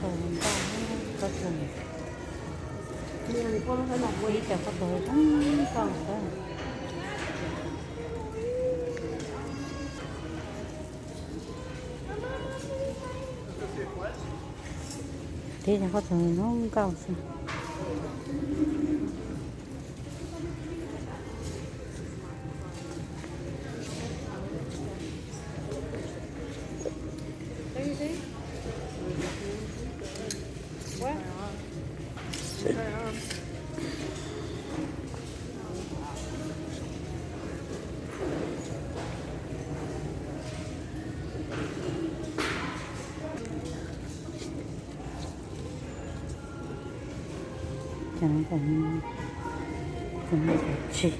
Ntau, qhov txog, ib cov qhov txog zoo nkauj xwb. Tib cov qhov txog zoo nkauj xwb. Cov no, cov no cov tshis.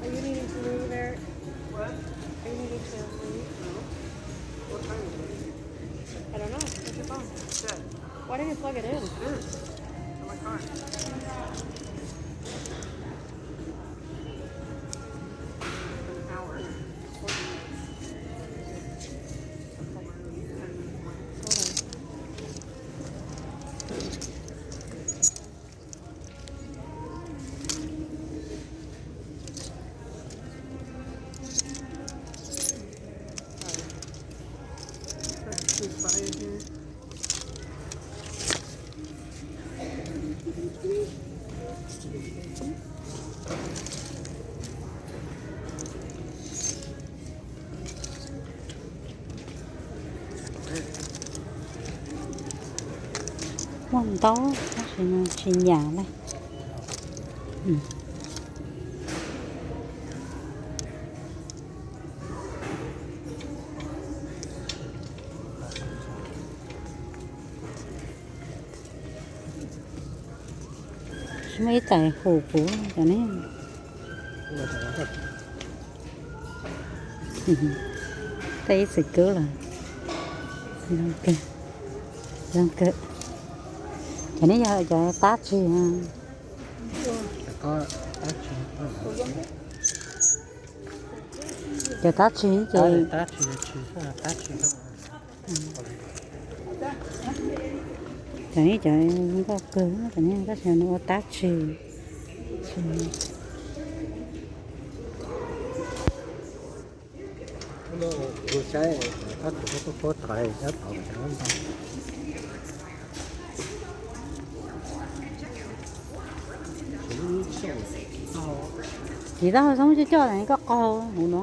Are you needing to move there? What? Are you needing to move? No. What time is it? I don't know. Where's your phone? Dead. Why didn't you plug it in? It is. In my car. An hour. Forty minutes. Hold on. Muaj ntau tab sis mas tsis nyam li. Tsis muaj ib tais hu kuv cov ne. Tej ib txwm kub lawm. Zoo kawg. Cov ne yog cov tab tsi? Cov tab tsi ces cov ne cov nkauj kawg, cov ne tab sis nws ua tab tsi. Tsis tau zoo coj coj koj qaug hauv no.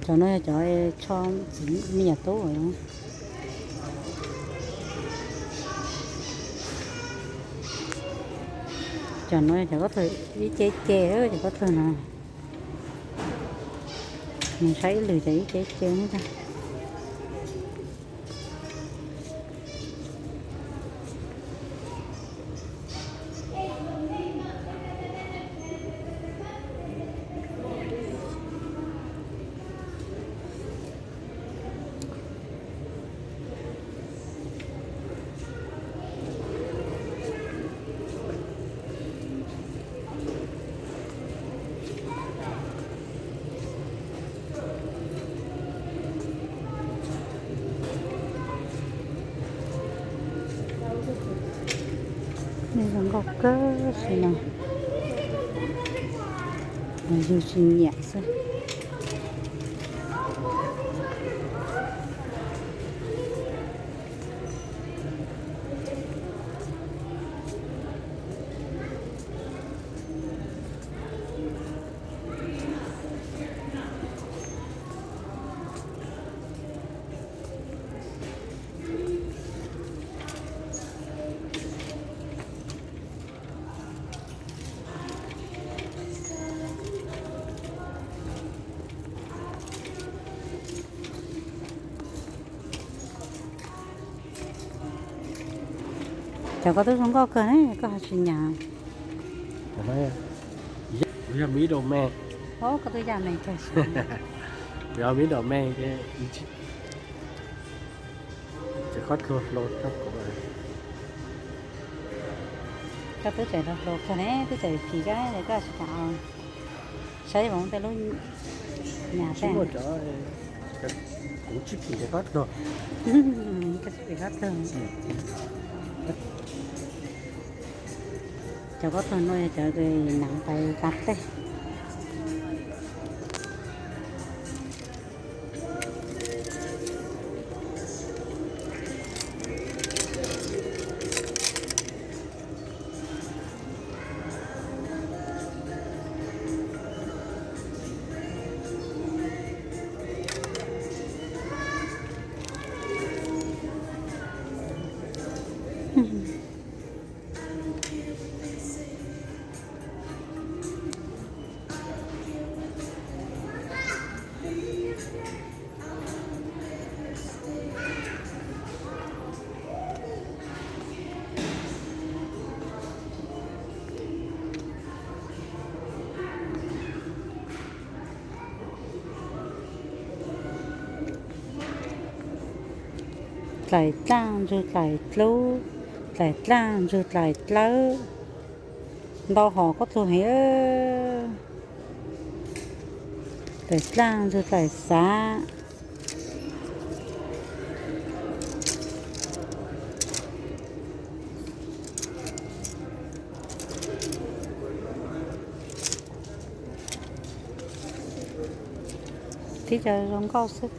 Cov no yog cov tsho txiv me nyuam tub. Cov no yog cov koj txog ib ce ce, cov koj txog no. Nws saib ib lwm cov ib ce ce ntag. Nws zoo nkauj kawg li no, yus tsis nyiam xwb. Cov koj twb zoo nkauj kawg ne, koj ho tsis nyam. Kuv yog middle man. Koj twb yam me kawg. Kuv yog middle man. Ces koj tluag hlo rau kuv. Koj twb tseem hluas hluas kawg ne, twb tseem phim koj ne, koj tsis kam saib mus tej lub nyam tsis muaj cov, kuv tsis phim koj tluag. Koj tsis phim koj tluag. Cov koj tluag no yog cov neev pais tas tej. Dlaim dlaaj ntsug dlaim dlub, dlaim dlaaj ntsug dlaim dlawb. Ntau hom koj tug heev. Dlaim dlaaj ntsug dlaim xav. Tib co zoo nkauj xwb,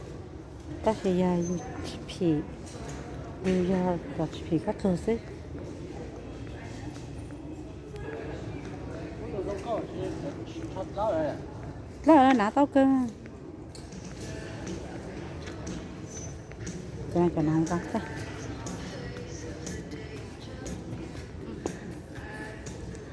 tab sis yog yus tsis phim, yus yog cov tsis phim koj tug xwb. Dlawb nav tau kawg. Cov nav zoo nkauj.